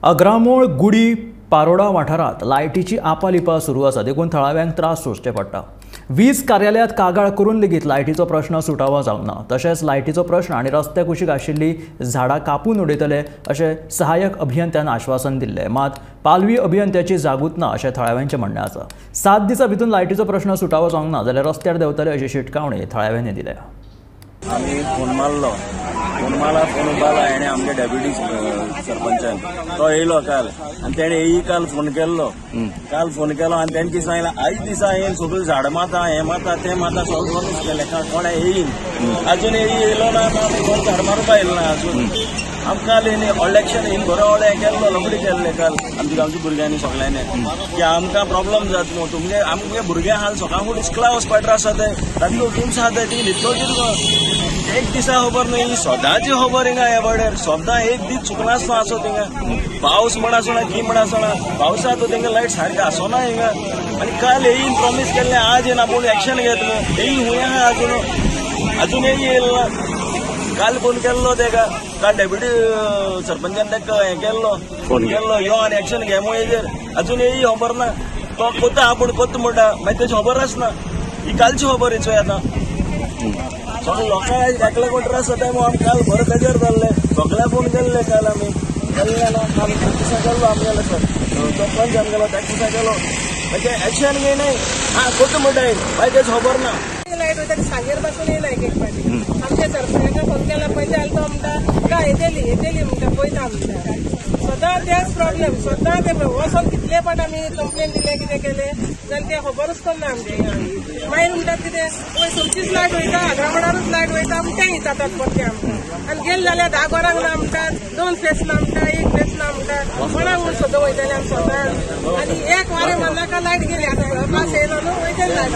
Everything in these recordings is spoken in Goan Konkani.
अग्रामोळ गुडी पारोडा वाठारांत लायटीची आपालिपा सुरू आसा, देखून थळाव्यांक त्रास सोंसचे पडटा। वीज कार्यालयांत कागाळ करून लेगीत लायटीचो प्रश्न सुटावो जावंक ना। तशेंच लायटीचो प्रश्न आनी रस्त्या कुशीक आशिल्ली झाडां कापून उडयतले अशें सहाय्यक अभियंत्यान आश्वासन दिल्लें, मात पालवी अभियंत्याची जागूत ना अशें थळाव्यांचें म्हणणें आसा। 7 दिसां भितर लायटीचो प्रश्न सुटावो जावंक ना जाल्यार रस्त्यार देंवतले अशी शिटकावणी थळाव्यांनी दिल्या। आमी फोन मारलो, फोन मारला, फोन उबारला हेणे आमच्या डेप्युटी सरपंचान, तो येयलो काल आनी तेणे येई काल फोन केल्लो, काल फोन केलो आनी तेणे कितें सांगलें, आयज दिसा येयन सगळीं झाडां मारता, हें मारता, तें मारता, सगळें प्रॉमिस केलें। कोणा येयन अजून येई येयलो ना, कोण झाड मारपा येयलो ना अजून। आमकां काल येयन व्हडलें येयन बरो व्हडलें केल्लो, लफडी केल्ले काल आमच्या गांवच्या भुरग्यांनी सगळ्यांनी की आमकां प्रॉब्लम जाता न्हू तुमगे, आमगे भुरगे हाल सकाळ फुडें इस्कला वचपा त्रास जाताय, तांकां गेम्स आसाय ती न्हिदलो कितें एक दिसा खबर न्हय, सदांची खबर हिंगा ह्या वाड्यार, सदां एक दीस चुकनासतना आसो थिंगा, पावस म्हण आसना की म्हण आसना, पावसा तो तेंका लायट सारकें आसना हिंगा। आनी काल येयन प्रॉमीस केल्लें आज येयन आपूण एक्शन घेत न्हू, येई हुंय आहा अजून, अजून येई येयलो ना। काल फोन केल्लो तेका, काल डेप्युटी सरपंचान तेका हें केल्लो, फोन केल्लो यो आनी एक्शन घे म्हूण हेजेर, अजून येई खबर ना। तो कोता आपूण कोत्ता म्हणटा, मागीर तेजी खबर आसना, ही कालची खबर ही चोय आतां। सगळे लोकांक एकले कोण त्रास जाता म्हूण आमी काल बरें बेजार जाल्ले, सगळ्या फोन केल्ले काल आमी, केल्ले ना काल दिसा केल्लो आमगेलो सर तो पंचान गेलो, ताका दिसा केलो, मागीर एक्शन घेयनाय, आं कोत्ता म्हणटा मागीर तेजी खबर ना। लायट वयता सांजेर पासून येयना एक एक फावटी, आमच्या सरपंचाक फोन केला पयशे आले तो म्हणटा काय येतली येतली म्हणटा, पळयता म्हणटा, सदां तेच प्रॉब्लेम, सदां ते वचोन कितले फावट आमी कंप्लेन दिले, कितें केलें जाल्यार तें खबरूच करना आमचें। मागीर म्हणटात कितें पळय तुमचीच लायट वयता, आग्रामोडारूच लायट वयता म्हण तें विचारतात परते आमकां, आनी गेले जाल्यार 10 घरांक ना म्हणटात, 2 फेस ना म्हणटा, 1 फेस ना म्हणटा, कोणाक म्हूण सदां वयतले आमी सदां। आनी एक वारें मारनाका लायट गेली, आतां पास येयलो न्हू वयतले लायट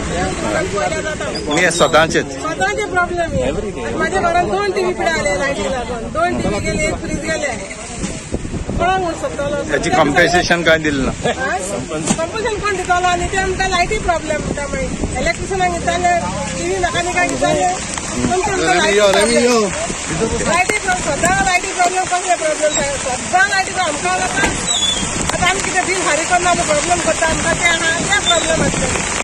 पयल्यार जाता। सदांचेच सदांचे प्रॉब्लेम हे। म्हाज्या घरान 2 टीव्ही फुडें आले लायटी लागून, 2 टीव्ही गेले, 1 फ्रीज गेले, कोणाक म्हूण सोदतलो? त्याची कॉम्पेन्सेशन काय दिलें ना? कॉम्पेन्सेशन कोण दितलो? आनी ते आमकां लायटी प्रॉब्लेम म्हणटा, मागीर इलेक्ट्रिशनाक विचारलें, टीव्ही मेकानिकाक विचारलें, लायटी प्रॉब्लेम सदां, लायटी प्रॉब्लेम कसले प्रॉब्लेम सदां लायटी आमकां आतां आमी कितें बील फारीक करना प्रॉब्लेम करता आमकां, तें आहा तें प्रॉब्लेम आसतलें।